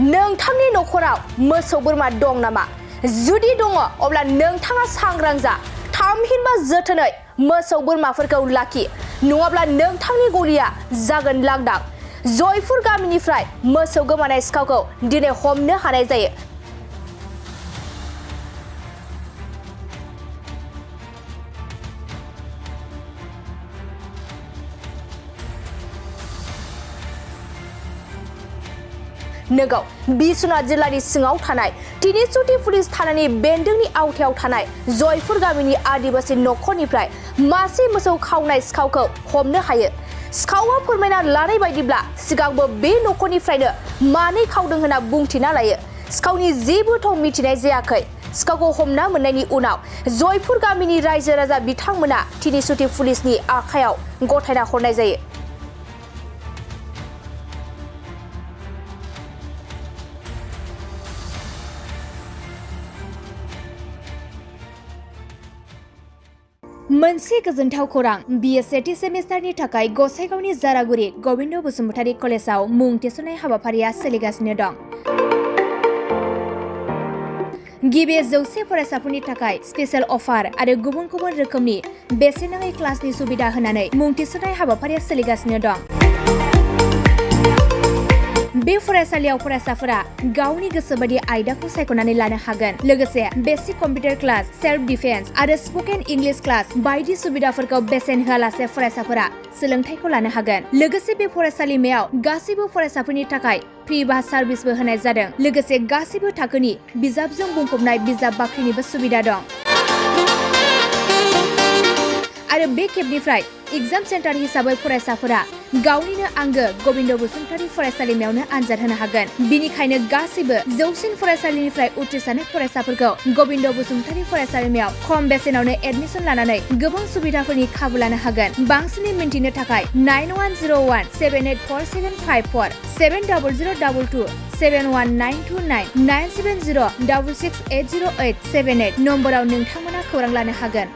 नोंथांनि नखराव मोसौ बोरमा दं नामा? जुदि दङ अब्ला नोंथाङा सांग्रां जा। थामहिनबा जोथोनै मोसौ बोरमाफोरखौ लाखि, नङाब्ला नोंथांनि गलिया जागोन लांदां। जयपुर गामिनिफ्राय मोसौ गोमानाय सिखावखौ दिनै हमनो हानाय जायो। नोंगौ, बिश्वनाथ जिल्लानि सिङाव थानाय तिनिसुथि पुलिस थानानि बेन्दोंनि आवथायाव थानाय जयपुर गामिनि आदिबासी नखरनिफ्राय मासे मोसौ खावनाय सिखावखौ हमनो हायो। सिखावा फोरमायना लानाय बायदिब्ला सिगांबो बे नखरनिफ्रायनो मानै खावदों होनना बुंथिना लायो। सिखावनि जेबो थं मिथिनाय जायाखै। सिखावखौ हमना मोननायनि उनाव जयपुर गामिनि रायजो राजा बिथांमोना तिनिसुथि पुलिसनि आखायाव गथायना हरनाय जायो। मोनसे गोजोनथाव खौरां, बिए सेथि सेमिस्टारनि थाखाय गसाइगावनि जारागुरि गबिन्द बसुमतारी कलेजाव मुं थिसननाय हाबाफारिया सोलिगासिनो दं। गिबि 100 फरायसाफोरनि थाखाय स्पेशेल अफार आरो गुबुन गुबुन रोखोमनि बेसेन नाङै क्लासनि सुबिदा होनानै मुं थिसननाय हाबाफारिया सोलिगासिनो दं। बे फरायसालियाव फरायसाफोरा गावनि गोसो बायदि आयदाखौ सायख'नानै लानो हागोन। लोगोसे basic computer class, self defence आरो स्पकेन इंलिश क्लास बायदि सुबिदाफोरखौ बेसेन होआलासे फरायसाफोरा सोलोंथाइखौ लानो हागोन। लोगोसे बे फरायसालिमायाव गासैबो फरायसाफोरनि थाखाय फ्रि बास सार्भिसबो होनाय जादों। लोगोसे गासैबो थाखोनि बिजाबजों बुंफबनाय बिजाब बाख्रिनिबो सुबिदा दं। आरो बे खेबनिफ्राय एग्जाम सेन्टार हिसाबै फरायसाफोरा गावनिनो आंगो गबिन्द बसुमतारी फरायसालिमायावनो आनजाद होनो हागोन। बिनिखायनो गासैबो जौसिन फरायसालिनिफ्राय उथ्रिसारनाय फरायसाफोरखौ गबिन्द बसुमतारी फरायसालिमायाव खम बेसेनावनो एडमिसन लानानै गोबां सुबिदाफोरनि खाबु लानो हागोन। बांसिनै मिन्थिनो थाखाय 9101784754 70022 71929 97066680878 नम्बराव नोंथांमोना खौरां लानो हागोन।